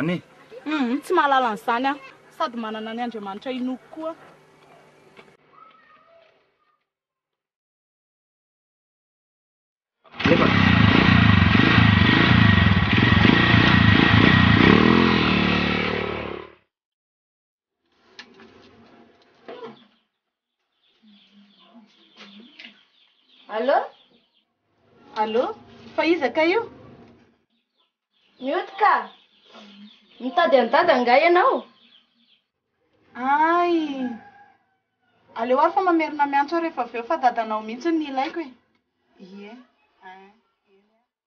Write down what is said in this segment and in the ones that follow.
Zany e! Humm, tsy mahalala an'izany aho. Sady manana ny Andriamanitra inoako koa aho. Alefa. Allô? Allô? Fa iza kay io? Mioty ka! Mitady an'i Dada angaha ianao? Hay! Aleo ary fa mamerina miantso aho rehefa avy eo fa dadanao mihitsy no ilaiko e! Ie. Ein. Eny ary.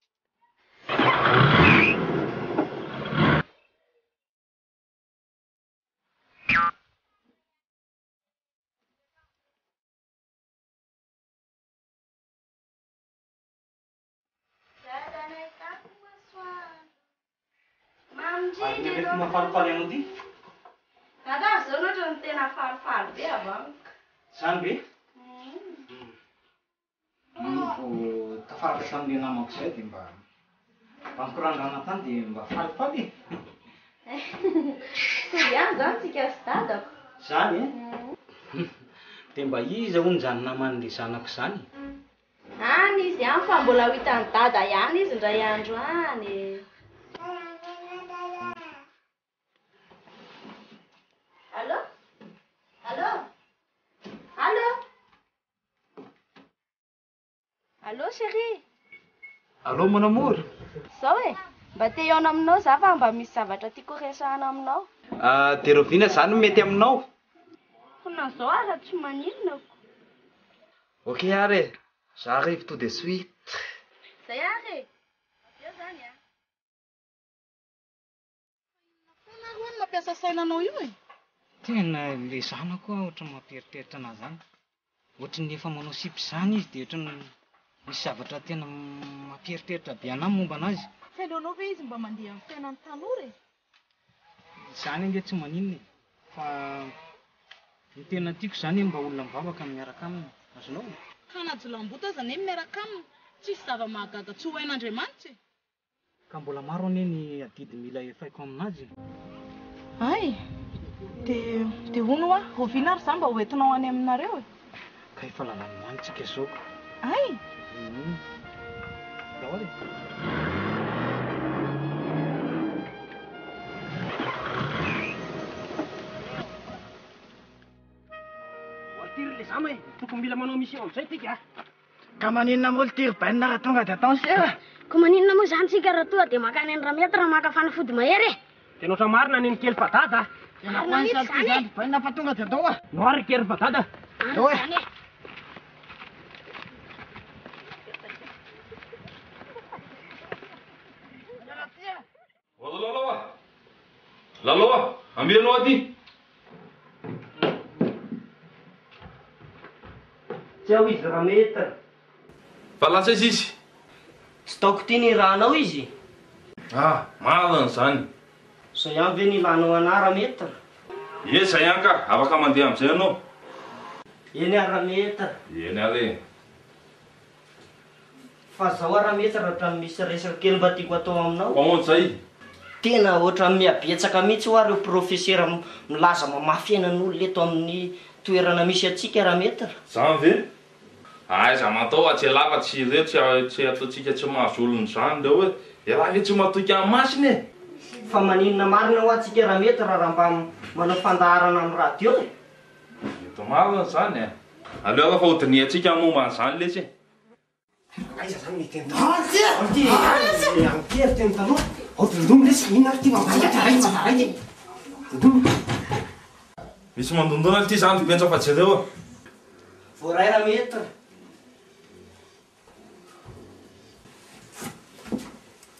Ary ny aretina mahafalifaly anao ity? Dada ary zao no ohatran'ny tena falifaly be avy amiko. Zany ve? Vao tafaraka tamin'ilay namako izay dia mba mba nikorandrana tany dia mba falifaly e! Mitovy ihany izany tsika sy dadako. Zany e? Dia mba iza hono izany naman'ilay zanako izany e? Any izy any fa mbola ho hitan'i dada ihany izy indray andro any e! Allô? Allô? Allô? Allô chérie? Allô mon amour? Zao e, mba te hihaona aminao za fa mba misy zavatra tiako horesahana aminao. Dia rahoviana zany no mety aminao? Fona zao ara tsy maninona ko. Ok ary e, j'arrive tout de suite. Zay ary e, avy eo zany an. Fa inona foana ary hoa no mampiasa saina anao io e? Tena ilay zanako hoa ohatran'ny mampieritreritra anah zany. Ohatran'ny efa manao sipa izany izy dia ohatran'ny misy zavatra tena mampieritreritra be anah momba anazy. Tsy aleonao ve izy mba mandeha amin'ny fiainan'ny tanora e? Izany ange tsy maninona e! Fa ny tena tiako izany mba olona mivavaka no miaraka aminy. Azonao? Ka na jiolahimboto aza anie miaraka aminy, tsisy zava-mahagaga tsy ho hain'Andriamanitra e! Ka mbola maro anie ny adidy mila efaiko aminazy e! Hay! Dia, dia hono hoa, oviana ary za mba ho entinao any aminareo e? Ka efa lalàna ihany tsika zao ka. Hay! Hum. Ndao ary e! Voatery le zama e! Tokony mila manao mission amizay tika a! Ka maninona moa l'ty ry bainina raha tonga dia atao ny sera? Ko maninona moa izany tsika raha toa dia makany any Rametra maka fanafody mahery e? Tena ohatran'ny marina nen'i kely fa dada a! Tena coince l'ty zany ry bainina fa tonga dia andao a! Noir ry kely fa dada! Andao e! Lalao a! Lalao a! Ambenao aty! Tsy ao izy Rametre. Fa lasa aiza izy? Tsy taoko ity ny iranao izy? Ah! Marina izany. Zay ihany ve ny ilanao anah Rametre? Ie zay ihany ka! Afaka mandeha amin'izay ianao. Eny ary Rametre. Eny ary e. Fa zao ara mihitsy raha ohatran'ny misy resaka kely mba tiako atao aminao. Ahoana zay? Tena ohatran'ny mihabetsaka mihitsy hoa ireo profesera milaza mamaha fiainan'olona eto amin'ny toerana misy antsika Rametre. Zany ve? Aiza aman-tao atsy elah fa tsy ireo tsy tsy ataontsika tsy mahazo olona izany ireo e! Elah ve tsy matoky an'i Masina e! Fa maninona marina hoa tsika Rametre raha mba manao fandaharana amin'ny radio e? Mety marina izany e! Aleo ara fa hodinihantsika ny momba an'izany lesy e! Aiza zany ny teny taloha? Anty anty ary teny taloha. Ao dondona lesy, inona ary ty mampahita mampahay ty? Dondona. Misy mandondona ity zany Benja fa jereo a. Voaray Rametre.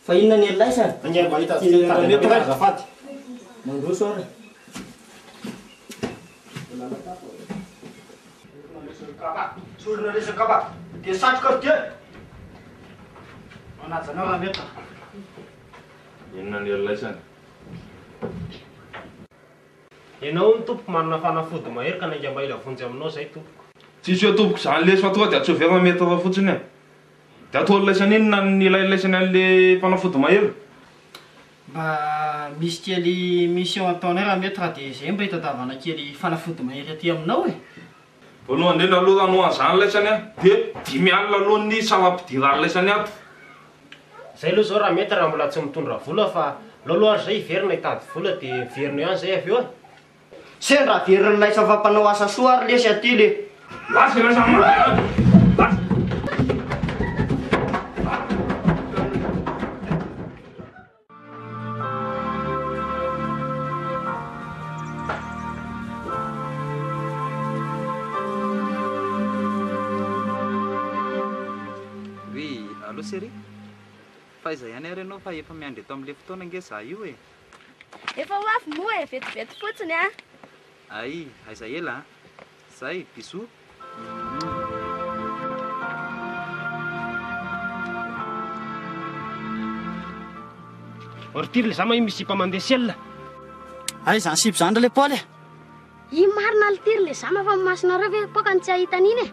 Fa inona ny an'laisany? Ange mba hita ty Rametre azafady. Mandroso ary. Sorona resaka kapa dia satroka ry dia. Manaja anao Rametra. Inona ny herilaisany? Ianao hono tompoko manana fanafody mahery ka nainga mba hila vonjy aminao zay tompoko. Tsisy hoe tompoko zany lesy fa tonga dia antsoy avy Rametra fotsiny e. Dia atao herilaisany inona ny ilailaisany an'le fanafody mahery? Mba misy kely mission ataonay ra-maître dia izay mba hitadiavana kely fanafody mahery aty aminao e. Voalohany indrindra aloha raha nohazany laisany a, dia 5 alina aloha ny saram-pidirany laisany ato. Zay aloha zao ra-maître raha mbola tsy mitondra vola fa aleo aloha ary zay hiverina hitady vola dia miverina eo ihany zay avy eo e. Sendra averin'ny laisa fa mpanao asa soa ary lesy aty le. Lasa ilay zama. Lasa. Oui, allô chérie? Fa aiza ihany ary ianao fa efa miandry eto amin'ilay fotoana ange za io e. Efa ho avy moa e, vetivety fotsiny a. Ay, aiza ela a. Zay, bisous. Ortir le zama io misy sipa mandeha ciel. Aiza izany sipa izany ry le Paoly e? Iny marina lty ry le zama fa ny masonareo ve poaka no tsy hahita an'iny e?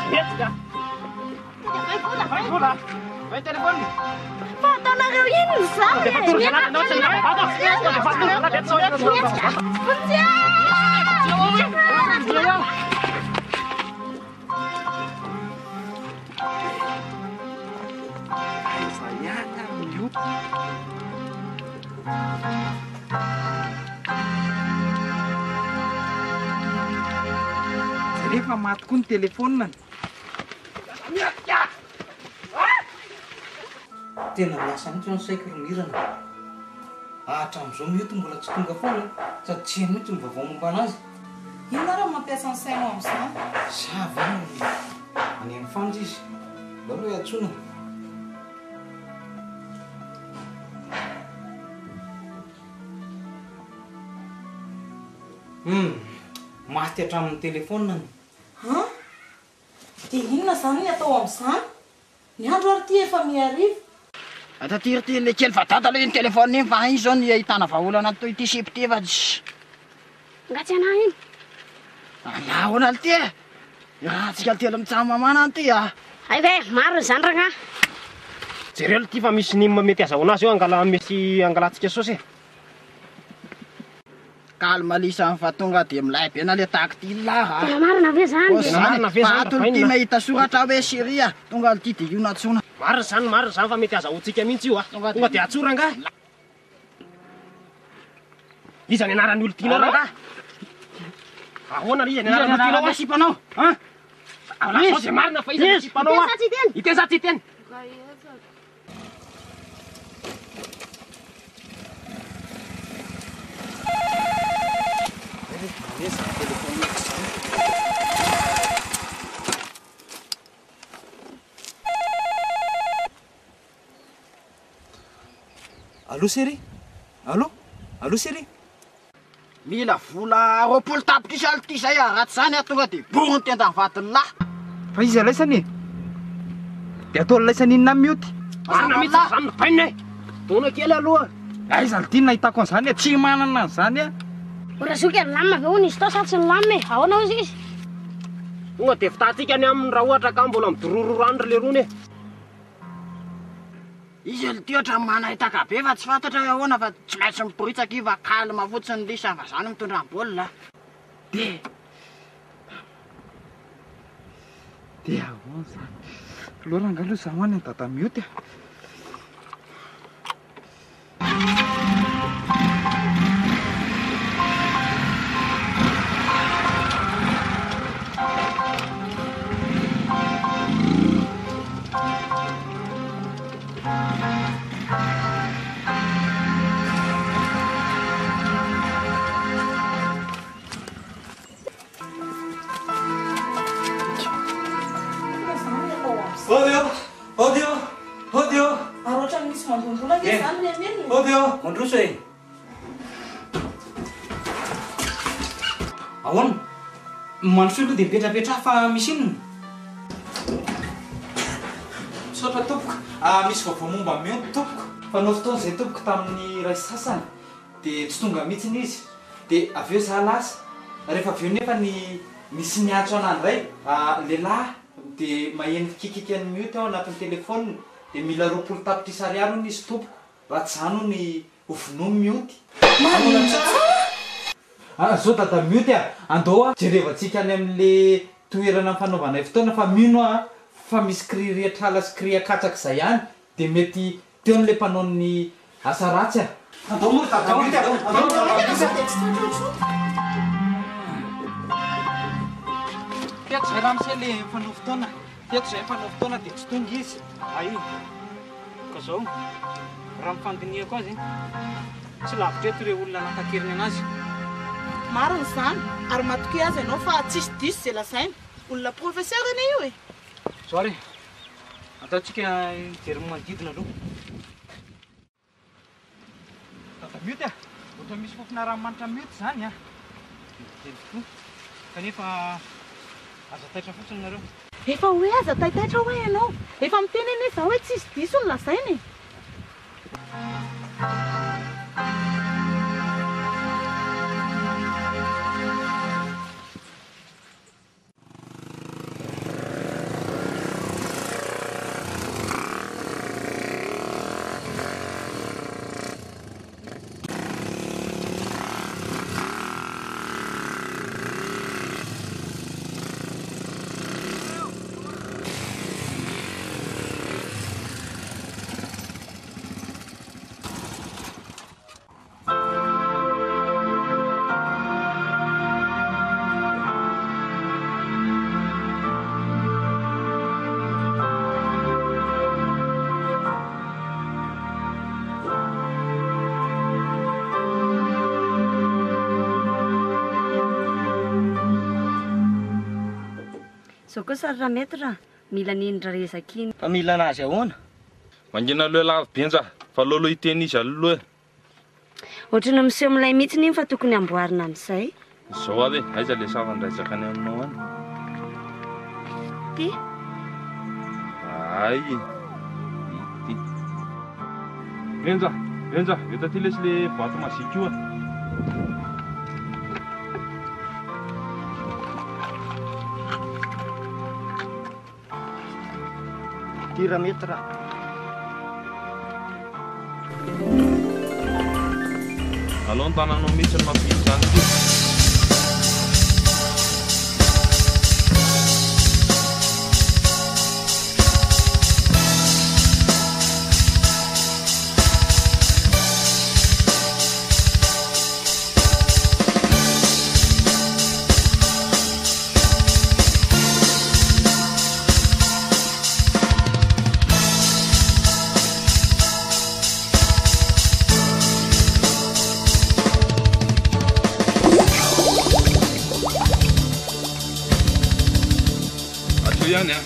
Mihetsika. Fa ataonareo inona izany e? Vonjeo! Aiza ihany ary ny ota? Jereo fa maty koa ny telefaoniny. Tena miasa mihitsy ny saiko ry Mirana. Hatramin'izao mioty mbola tsy tonga foana sady tsy heno mihitsy ny vaovao momba anazy. Inona ary no mampiasa ny sainao amin'izany? Za ve no any amin'ny fanja izy? Aleo aloha iantsoana. Hum, maty hatramin'ny telefaoniny. An? Dia inona izany ny atao amin'izany? Ny andro ary ity efa mihariva. Taty ry le kely fa dada aloha iny téléphone iny fa iny zao ny ahitana vahaolana an'itoy ity sipa ity fa tsy. Nga tsy anah iny. Anah ahoana lty e? Iarahantsika telo mitsam-mamana an'ity a! Hay ve, marina izany rangah. Jereo lty fa misy nim mety azahoana azy eo angala misy angalantsika saosy e. Calme lisany fa tonga de milay be na le tactile a. Tena marina ve zany? Ô zany e, fa ato lty mahita soratra hoe Syria, tonga lty de io nantsoina. Marina zany, marina zany fa mety azahoantsika mihitsy io a. Tonga de atsoa rangahy. Iza ny anaran'ny olon-tianao rangahy? Ahoana ry iza ny anaran'ny olon-tianao a? Sipanao an? Lazao ze marina fa iza ny sipanao a? Hiteny sa tsy hiteny? Allô chérie? Allô? Allô chérie? Mila vola 20 tapitrisa aloha ity zay ah, raha tsy zany ah tonga de bory ny tendan'ny vadin'ny lahy. Fa iza laisany e? De ataony laisany inona mioty? Marina mihitsy zany ny bainina e! Dona kely aloha. Aiza lty no nahitako an'izany e? Tsy manana an'izany aho. O razoky a, nilamina ve hono izy tao sa tsy nilamina e? Ahoana hozy izy? Tonga de vitatsika ny aminy raha ohatra ka mbola midororo rano ry lerony e! Izy lty ohatran'ny manaitaka be fa tsy fantatra hoe ahoana fa tsy maintsy miporitsaka io fa calme fotsiny lisa fa zany mitondra ny baolina. De de ahoana zany? Aleo rangahy aloha za ho any dada mioty a. Audio, audio, audio. Ary ohatran'ny misy mandondona ange izany ry Emile e. Audio. Mandroso e. Ahoana? Mandroso aloha dia mipetrapetraha fa misy inona? Misaotra tompoko. Ah, misy vaovao momba an'i Mioty tompoko. Fanao fotoana izay tompoko tamin'ny iray sy sasany dia tsy tonga mihitsy izy. Dia avy eo za lasa. Rehefa avy eo nefa ny nisy niantso anah indray, lehilahy. Dia maheno fikikikan'ny mioty ao anatin'ny telefaonina dia mila 20 tapitrisa ariary hono izy tompoko raha tsy izany hono ho vonoiny mioty. Marina tsara! Ah zao dada mioty a! Andao a jerevantsika any amin'le toerana fanaovanay fotoana fa mino aho fa misy kiririatr'ala sy kiriakatsaka izay any dia mety teo an'le mpanao ny asa ratsy a! Andao moa ry dada mioty a! Andao ry dada mioty a! Teto izay ramose le mpanao fotoana, teto izay mpanao fotoana dia tsy tonga izy. Ay, ka zao, raha ny fandinihako azy, tsy lavitra eto ireo olona naka an-keriny anazy. Marina izany, ary matokia azy ianao fa tsisy diso izay lazainy. Olona professeur anie io e! Zao ary e, ataontsika mijery ny manodidina aloha. Dada mioty a! Ohatran'ny misy fofona ranomanitra mioty izany a! Kely tokoa. Kanefa aza taitra fotsiny nareo. Efa hoe aza taitaitra hoa ianao. Efa miteny anie za hoe tsisy diso ny lazaina e! Zao kosa ry Ramaitre a, mila an'iny Rarezaka iny. Fa mila anazy ahoana? Mangina aloha elah ry Benja fa aleo aloha hiteny izy aloha e. Ohatran'ny miseho milay mihitsy iny fa tokony amboarina amin'izay. Izao ary e, aiza le sarin-dRaizaka any aminao any? Ity. Ay, ity. Benja, Benja, eto aty lesy le boîte magique io a. Ity Ramaitre a. Alao ny tananao mihitsy no mampiditra an'ity. Hatreo ihany an.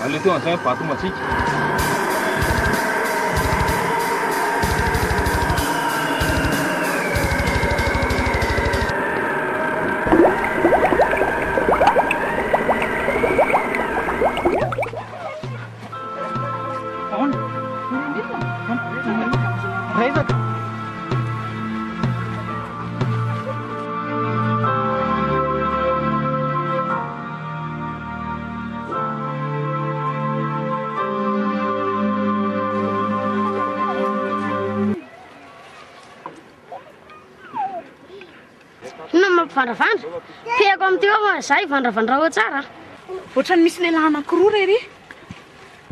Aleo teo an'izay vato masiaka. Rezaka. Inona no mampivandravandra? Pehako amin'ity eo fa za hivandravandra ao tsara. Ohatran'ny misy lehilahy anankiroa re ry.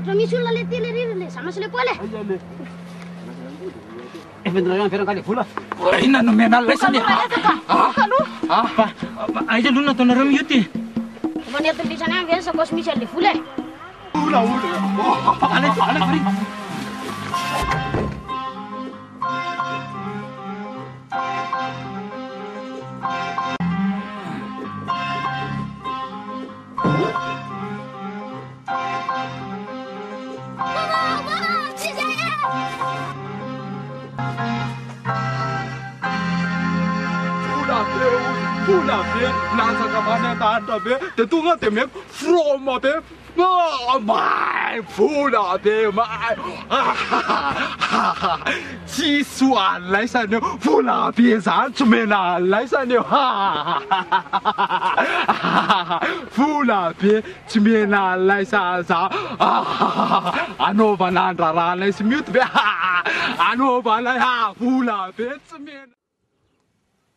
Raha misy olona le ty le ry le zama sy le Paoly e. Inona no omena an'laisany e? Ah, fa aiza aloha no nataonareo mioty e? Efa nentin'ny lisany any ve ny sakaosy misy an'le vola e? Ola ola. Alefa alefa ry. Vola be hono, vola be, latsaka avy any an-danitra be, dia tonga dia omeko froma be, ah, may vola be, may, tsisy ho an'laisany eo, vola be zany tsy omena an'laisany eo, vola be tsy omena an'laisany za, anaovana ny raharahanay sy mioty be, anaovanay vola be tsy omena.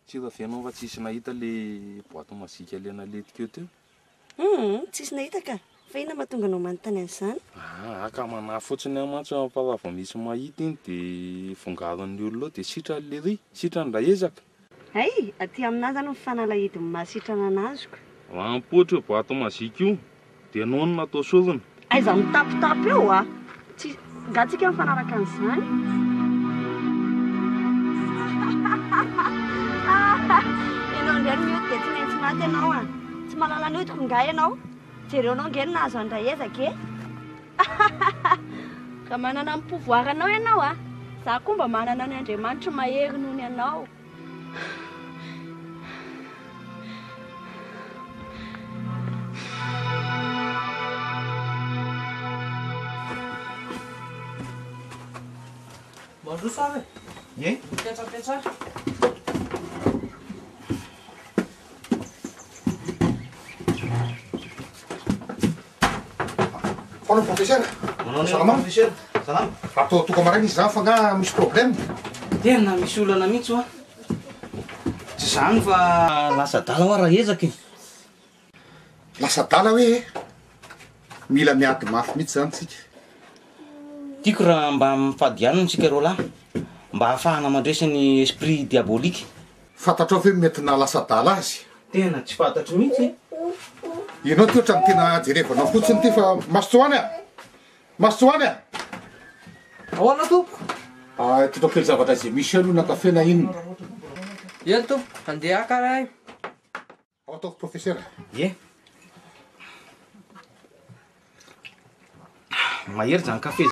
Tsy hita ve ianao fa tsisy nahita le boite magique le naletika eo teo? Humm, tsisy nahita ka! Fa inona mahatonga anao manontany an'izany? Aa ka manahy fotsiny aho mantsy fa raha vao misy mahita iny de vongarin'ny olona eo de sitrany lery, sitrany Raezaka. Hay! Aty aminà zany ny fanalahidin'ny maha sitrana an'azoko. Raha mipoitra io boite magique io de enao no natao sorona. Aiza mitapitapy eo a! Tsy, nga tsika mifanaraka an'izany? Ianao indray ry mioty dia tsy maintsy maty ianao a! Tsy mahalala ny hodiko nga ianao? Jereo anao nge ny nahazo an-dRaezaka e! Raha manana ny pouvoir anao ianao a! Za koa mba manana ny Andriamanitro mahery noho ny anao. Mandroso avy e. Ye. Mipetrapetraha. Hola professeur. Salama. Professeur. Salama. Atao tonga maraina izy zany fa nga misy problème? Tena misy olana mihitsy hoa. Tsy zany fa lasa adala hoa raha ezaka e. Lasa adala hoe e? Mila miady mafy mihitsy zany tsika. Tiako raha mba mifady hanina tsika roalahy mba hahafahana mandresy ny esprit diabolique. Fantatrao ve ny mety nahalasa adala azy? Tena tsy fantatro mihitsy e! Ianao ty ohatran'ny tena jerevanao fotsiny ty fa masotoany a! Masotoany a! Ahoana tompoko? Ah, totao kely zavatra izay misy eo aloha na kafe na inona. Eny tompoko, andeha haka raha io. Ao ataovy professeur. Ie. Mahery zany kafe.